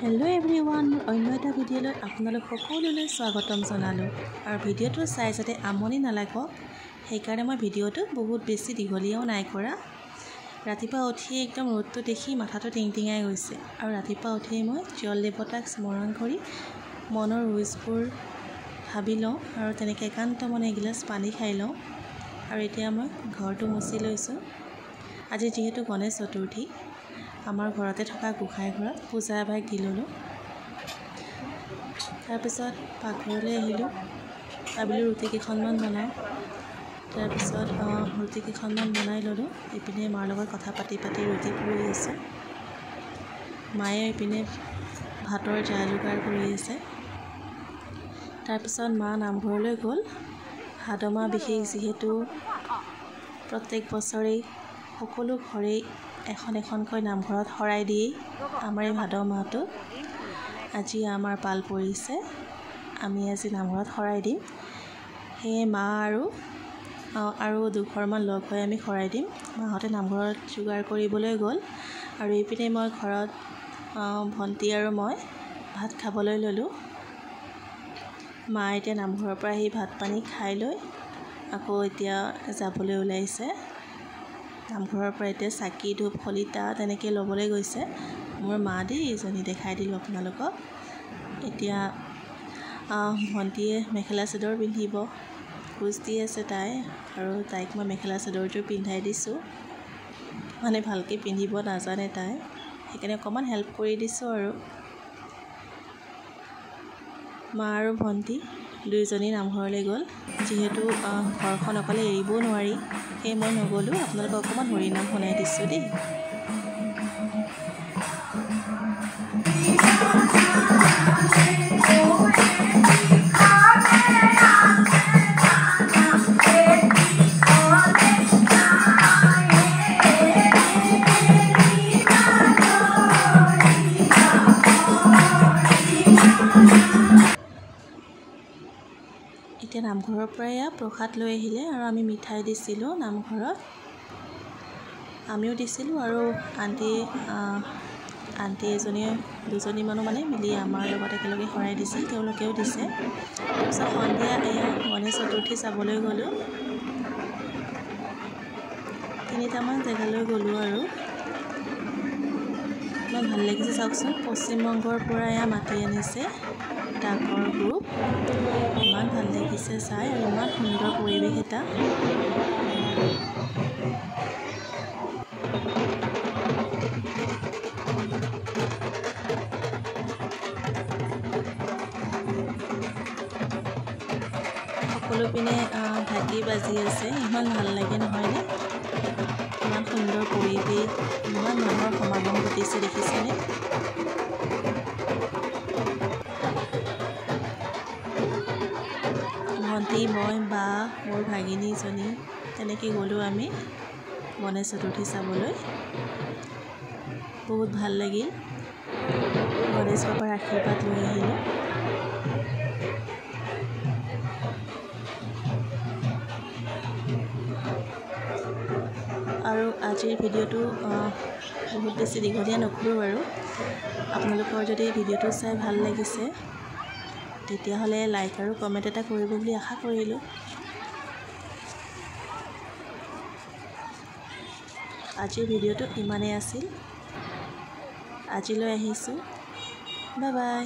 Hello' everyone, মোৰ অন্য এটা ভিডিঅ'লৈ আপোনালোক সকলোলৈ স্বাগতম জনালোঁ। আৰু ভিডিঅ'টো চাই যাতে আমনি নালাগক সেইকাৰণে মই ভিডিঅ'টো বহুত বেছি দীঘলীয়াও নাই কৰা। ৰাতিপুৱা উঠিয়ে একদম ৰ'দটো দেখি মাথাটো টিংটিঙাই গৈছে। আৰু ৰাতিপুৱা উঠিয়ে মই জল দেৱতাক স্মৰণ কৰি মনৰ উইচবোৰ ভাবি লওঁ আৰু তেনেকৈ একান্ত মনে এগিলাচ পানী খাই লওঁ। আৰু এতিয়া মই ঘৰটো মুচি লৈছোঁ। আজি যিহেতু গণেশ চতুৰ্থী, আমাৰ ঘৰতে থকা গোঁসাই ঘৰত পূজা এভাগ দি ল'লোঁ। তাৰপিছত পাকঘৰলৈ আহিলোঁ, ভাবিলোঁ ৰুটি কেইখনমান বনাওঁ। তাৰপিছত ৰুটি কেইখনমান বনাই ল'লোঁ। ইপিনে মাৰ লগত কথা পাতি পাতি ৰুটি পুৰি আছোঁ। মায়ে ইপিনে ভাতৰ যা যোগাৰ কৰি আছে। তাৰপিছত মা নামঘৰলৈ গ'ল। ভাদ মাহ বিশেষ যিহেতু প্ৰত্যেক বছৰেই সকলো ঘৰেই এখন এখনকৈ নামঘৰত শৰাই দিয়েই আমাৰ এই ভাদ মাহটো। আজি আমাৰ পাল পৰিছে, আমি আজি নামঘৰত শৰাই দিম। সেয়ে মা আৰু আৰু দুঘৰমান লগ হৈ আমি শৰাই দিম। মাহঁতে নামঘৰত যোগাৰ কৰিবলৈ গ'ল। আৰু এইপিনে মই ঘৰত ভণ্টি আৰু মই ভাত খাবলৈ ল'লোঁ। মা এতিয়া নামঘৰৰ পৰা আহি ভাত পানী খাই লৈ আকৌ এতিয়া যাবলৈ ওলাইছে। নামঘৰৰ পৰা এতিয়া চাকি ধূপ শলিতা তেনেকৈ ল'বলৈ গৈছে। মোৰ মা দেই এইজনী, দেখাই দিলোঁ আপোনালোকক। এতিয়া ভণ্টিয়ে মেখেলা চাদৰ পিন্ধিব, খোজ দি আছে তাই। আৰু তাইক মই মেখেলা চাদৰযোৰ পিন্ধাই দিছোঁ। মানে ভালকৈ পিন্ধিব নাজানে তাই, সেইকাৰণে অকণমান হেল্প কৰি দিছোঁ। আৰু মা আৰু ভণ্টি দুয়োজনী নামঘৰলৈ গ'ল। যিহেতু ঘৰখন অকলে এৰিবও নোৱাৰি, সেয়ে মই নগ'লোঁ। আপোনালোকক অকণমান হৰিনাম শুনাই দিছোঁ দেই। এতিয়া নামঘৰৰ পৰা এয়া প্ৰসাদ লৈ আহিলে আৰু আমি মিঠাই দিছিলোঁ নামঘৰত, আমিও দিছিলোঁ। আৰু আণ্টি আণ্টি এজনীয়ে দুজনীমানো মানে মিলি আমাৰ লগত একেলগে শৰাই দিছিল, তেওঁলোকেও দিছে। তাৰপিছত সন্ধিয়া এয়া গণেশ চতুৰ্থী চাবলৈ গ'লোঁ। তিনিটামান জেগালৈ গ'লোঁ আৰু ইমান ভাল লাগিছে। চাওকচোন, পশ্চিমবংগৰ পৰা এয়া মাতি আনিছে ডাকৰ গ্ৰুপ। ইমান ভাল লাগিছে চাই আৰু ইমান সুন্দৰ পৰিৱেশ এটা। সকলো পিনে ঢাকি বাজি আছে, ইমান ভাল লাগে নহয়নে? ইমান সুন্দৰ পৰিৱেশ, ইমান মানুহৰ সমাগম ঘটিছে, দেখিছেনে? ভণ্টি, মই, বা, মোৰ ভাগিনীজনী তেনেকৈ গ'লোঁ আমি গণেশ চতুৰ্থী চাবলৈ। বহুত ভাল লাগিল। গণেশ বাবাৰ আশীৰ্বাদ লৈ আহিলোঁ। আৰু আজিৰ ভিডিঅ'টো বহুত বেছি দীঘলীয়া নকৰোঁ বাৰু। আপোনালোকৰ যদি ভিডিঅ'টো চাই ভাল লাগিছে তেতিয়াহ'লে লাইক আৰু কমেণ্ট এটা কৰিব বুলি আশা কৰিলোঁ। আজিৰ ভিডিঅ'টো ইমানেই আছিল। আজিলৈ আহিছোঁ, বাই বাই।